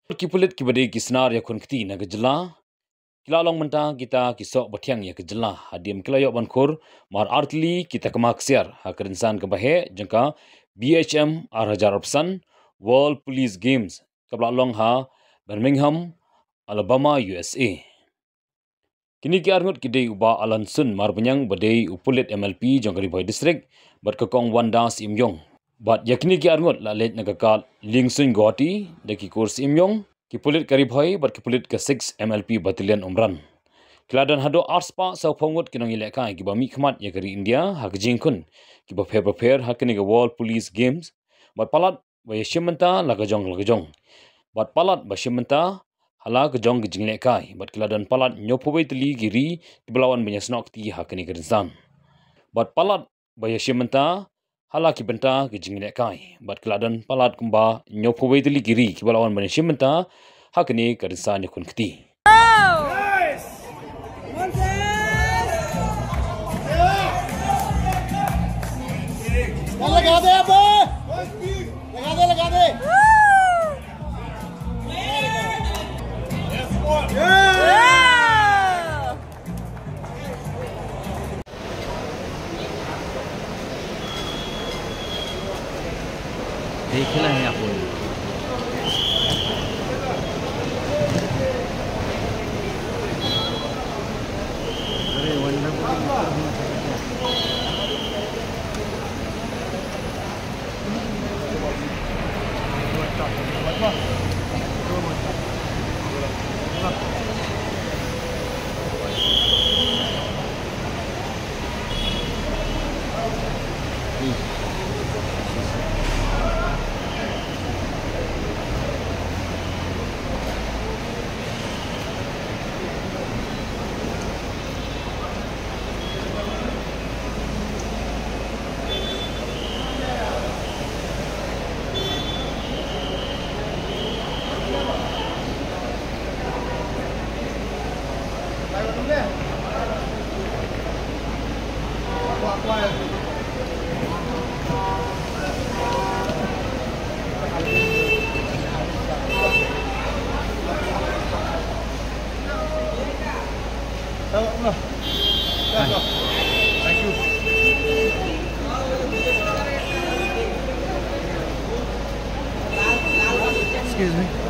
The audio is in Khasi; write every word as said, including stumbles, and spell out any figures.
Ki pulit kiba dei ki snar ïakhun kti na ka jylla ki la long mynta kita ki soh ba thiang ïa ka jylla hadien ba ki la ïoh ban khur mar artylli ki takma ksiar ha ka rynsan kaba heh jong ka B H M ar hajar arphew san World Police Games kaba la long ha Birmingham, Alabama, U S A. Kine ki arngut ki dei u Bah Alan Sun Marbaniang ba dei u pulit M L P jong ka Ri Bhoi District bad ka Kong Wanda Syiemliong. Bad ïa kine ki arngut la leit na ka kad Liengsuiñ Guwahati da ki kur Syiemliong, ki pulit ka Ri Bhoi bad ki pulit ka six M L P Battalion Umran. Ki la don haduh arspah sawphew ngut ki nongïalehkai kiba mihkhmat ïa ka ri India ha ki jingïakhun kiba pher ba pher ha kane ka World Police Games. Bad palat ba ïashim bynta la ka jong la ka jong. Bad palat ba shim bynta ha la ka jong ka jingïalehkai. Bad ki la don palat hynñiewphew wei tylli ki ri kiba la wan ban ïasnoh kti ha kane ka rynsan. Bad palat ba ïashim bynta ha la ki bynta ka jingïalehkai. Bad ki la don palat kumba hynñiewphew wei tylli ki ri kiba la wan ban ïashim bynta ha kane ka rynsan ïakhun kti. लगा दे अबे। लगा दे, लगा दे। देख ही नहीं आप लोग। अरे, वंडर। Thank you. Excuse me.